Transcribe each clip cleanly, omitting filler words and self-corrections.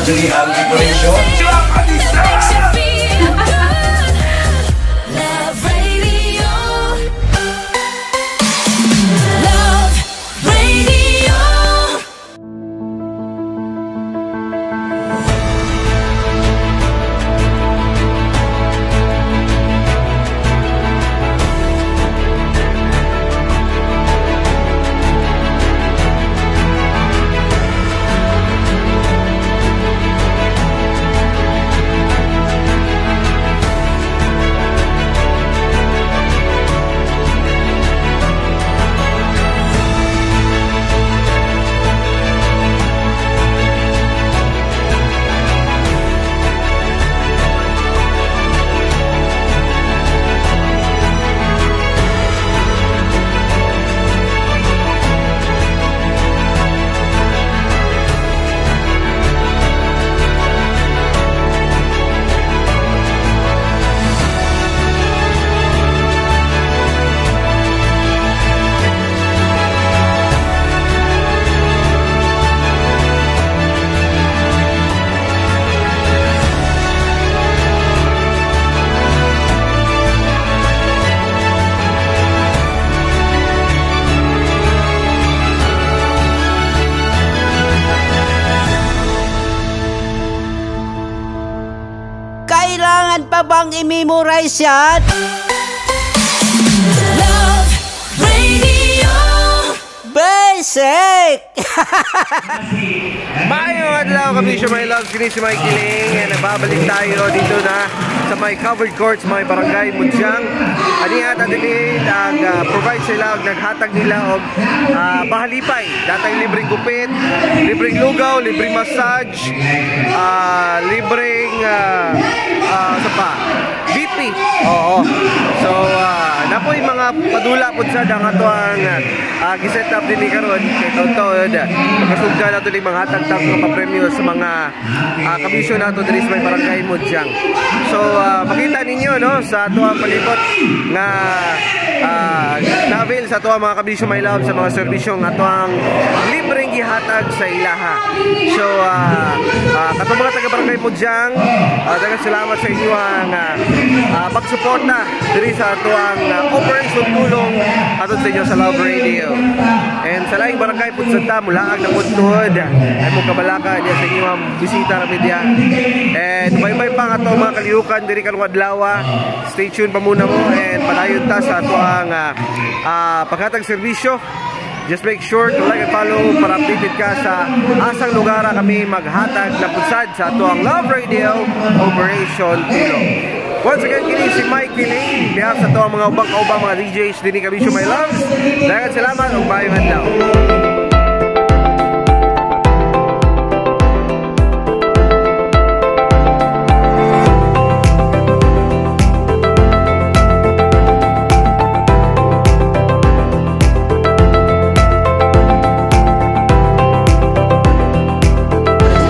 Actually, ang decoration. Makes you feel good. Love Radio. Love Radio. Kailangan pa bang i-memorize yan? Love Radio. Basic! Maayong adlaw, kabisyo, my love, kini si Mike Kiling, and nagbabalik tayo dito na sa may covered courts, may barangay Mudjang. Aniha ta dinhi ang provide sila og naghatag nila og bahalipay. Datay libreng gupit, libreng lugaw, libreng massage, libreng sa pa BP. Oo. So napoy mga padula pud sa ang ato ang giset up dinhi karon kay taon-taon makasugda nato ning mga hatag tag mga papremyo sa mga kabisyo nato diri sa may barangay Mudjang. So makita ninyo, no, sa ato ang palibot nga na-avail sa ato ang mga kabisyo, my love, sa mga serbisyong ato ang libreng gihatag sa ilaha. So katong mga taga barangay Mudjang, daghang salamat sa inyong pagsuporta diri sa ato ang Operation Tulong atod sa inyo sa Love Radio. And sa laing barangay pud sa ta mulaag na pud tuhod ay mo kabalaka diya sa inyong bisita ra media. And bye-bye pa ang ato mga kalihukan diri karong adlaw. Stay tuned pa muna mo and padayon ta sa ato ang paghatag serbisyo. Just make sure to like and follow para updated ka sa asang lugar kami maghatag na punsad sa ato ang Love Radio Operation Tulong. Once again, kini si Mike Kiling, behalf sa ato ang mga ubang kaubang mga DJs dinhi, kabisyo, my loves. Daghang salamat ug maayong adlaw.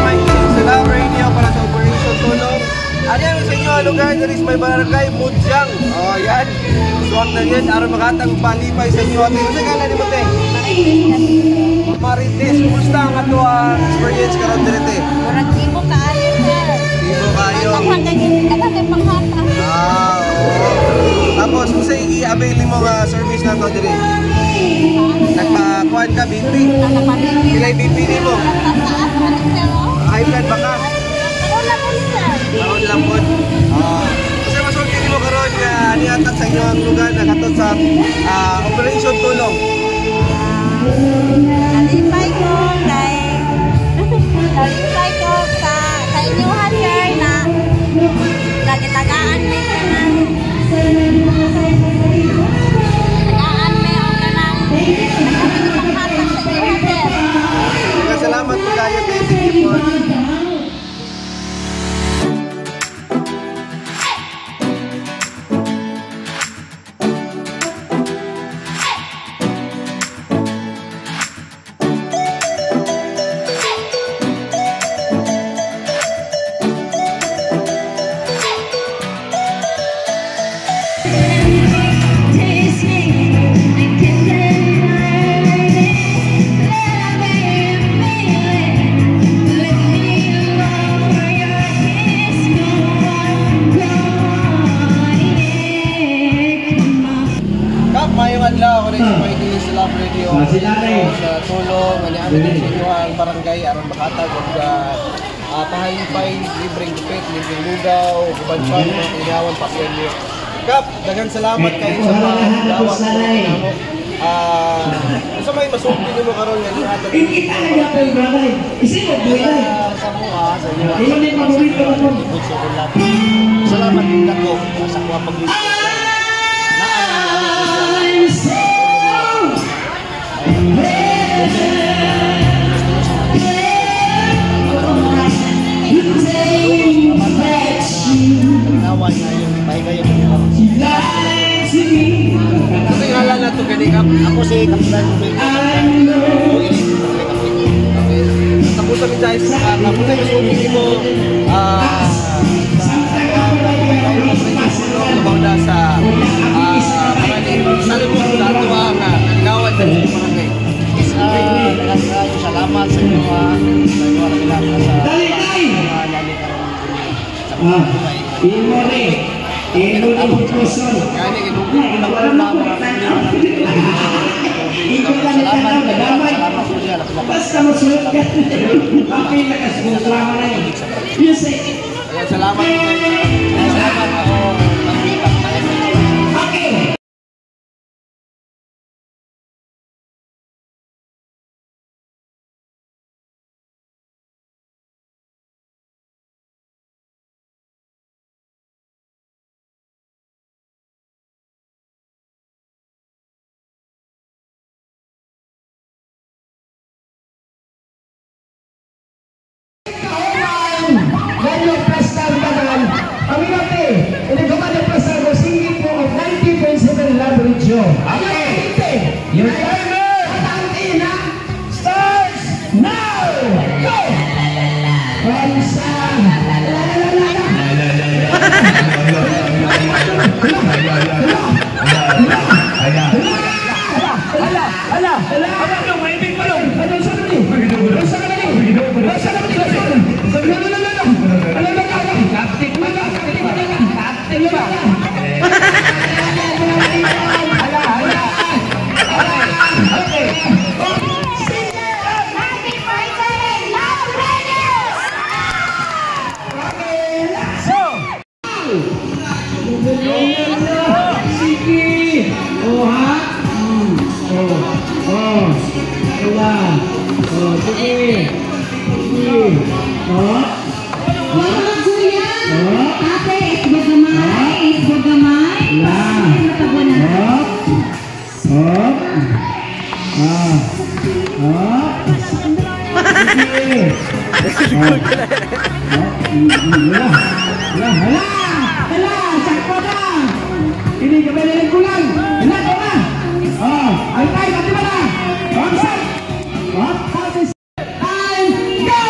Mike Kiling sa Love Radio para sa Operation Tulong. Ano yan sa inyo lugar diri sa may barangay Mudjang. Oh, yan. Suwak na yan aron makatag palipay sa inyo. Ate, unsa ngalan nimo, te? Marites, kumusta ang ato ang experience karon diri, te? Murag timo kaayo, sir. Timo kaayo. Daghan kay daghan kay panghatag. Ah, oo. Tapos unsa i-avail nimo nga service nato diri? Nagpa-kuan ka BP? Nagpa-BP. Pilay BP nimo? Taas man, sir, oh. High blood ba ka? Karon lang po, sir. Karon lang po. Ah, kasi masulti nimo karon nga nihatag sa inyo ang lugar na katod sa Operation Tulong. Nalipay ko kay nalipay ko sa inyuhan, sir, na nagitagaan may kanang tagaan may og kanang nagpanghatag sa inyuhan, sir. Salamat po kayo, te. Thank you po. ko rin sa paigili sa Love Radio. Ah, si Nanay. Sa tulong, nga niami din sa inyo ang barangay aron makatag og pahaypay, libreng gupit, libreng lugaw, uban pa mga kinawan pa niyo. Kap, daghan salamat kayo sa mga dawat namo. Unsa may masulti nimo karon nga nihatag Ikita na yapon, brother. Isipot, brother. sa mua sa inyo. Imo ni paborito mo. Salamat din ako sa kuha pag I'm so Nawa niya yung pahigayon niyo. Lied to me. Ano yung ngalan nato gani, Kap? Ako si Kapitan I know. Okay. Tapusan ni Jais, tapusan yung sulti nimo sa labaw na sa salubong sa ato ang kalinawan sa inyong barangay. Is salamat sa inyo sa inyo ang sa Dali, dali. mga nani karon sa Ah, buhay. imo ni. Imo ni puson. Gani inugod ko lang Wala na mo Ikaw lang Salamat ang damay. salamat po siya. Basta masunod ka. Okay, nakasbungklama na yun. You say, Ayan, salamat. Salamat ako. Okay. Ganyo Pesta Tanan. Paminati, inagawa ng Pesta ko singit po of 90.7 Love Radio. Okay. Your timer starts now! Go! Pansa! La la la la la! Ala! Ala! Ala! Ano sa kanila? Ano sa kanila? Ano sa kanila? Ano ano ano ano ano ano Kaptik mo na! Kaptik mo na! Kaptik mo na! Ala! Ala! Ala! Okay! Sige! Love Radio! Okay! So! Sige! Oh, ha? Oh, oh. Wala. Oh, sige. Sige. Oh. Mga kuya, Oh. ate, isbog gamay, isbog gamay. La. Matabo na. Hop. Hop. Ah. Hop. Sige. Oh. Oh. Wala. Wala. Wala. Wala. Sakpo na. Ini ka ba na kulang? Wala ka na. Oh. Ay, ay, pati ba na? One set. One, five, time, go!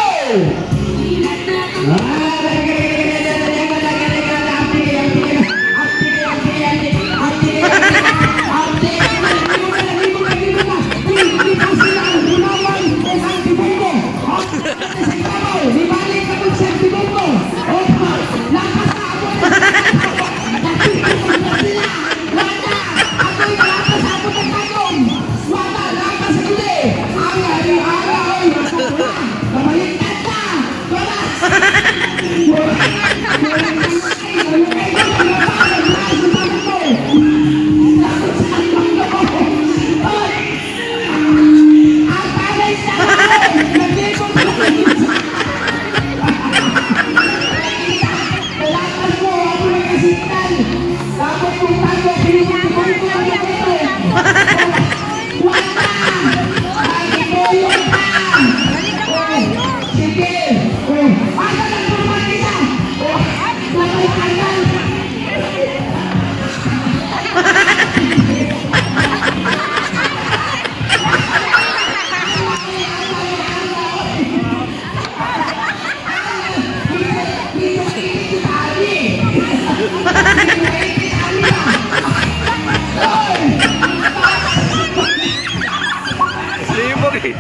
Libog eh.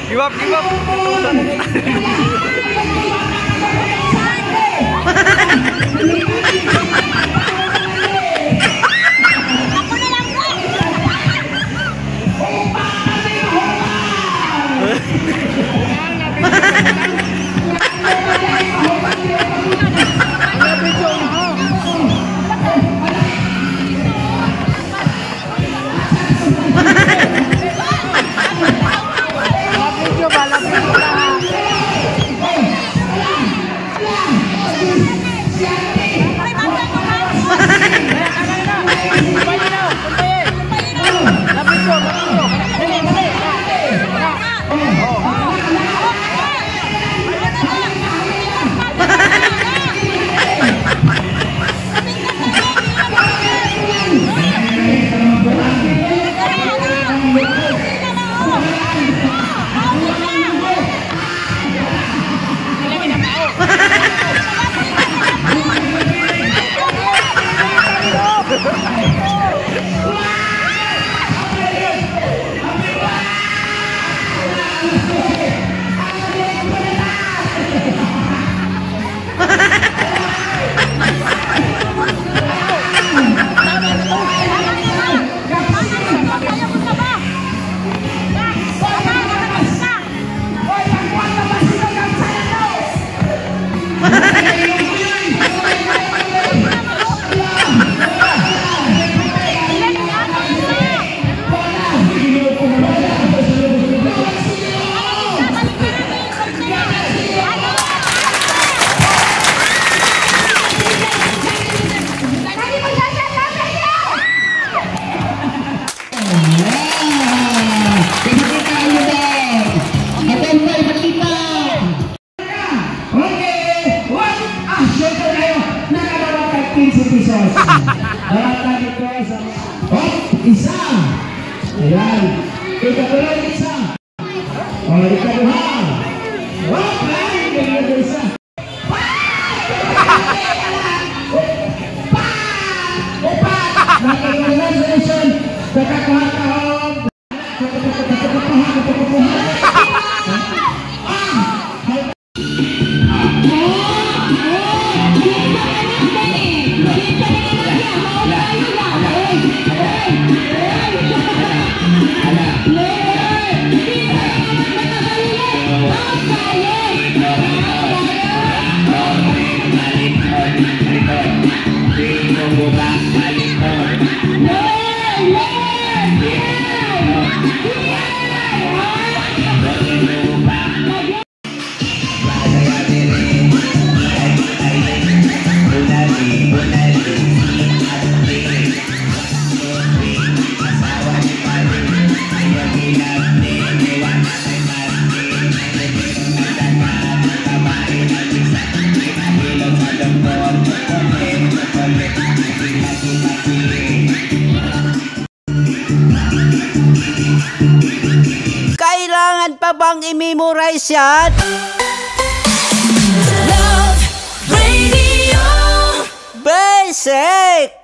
Give up, give up. Kailangan pa bang i-memorize yan? Love Radio. Basic!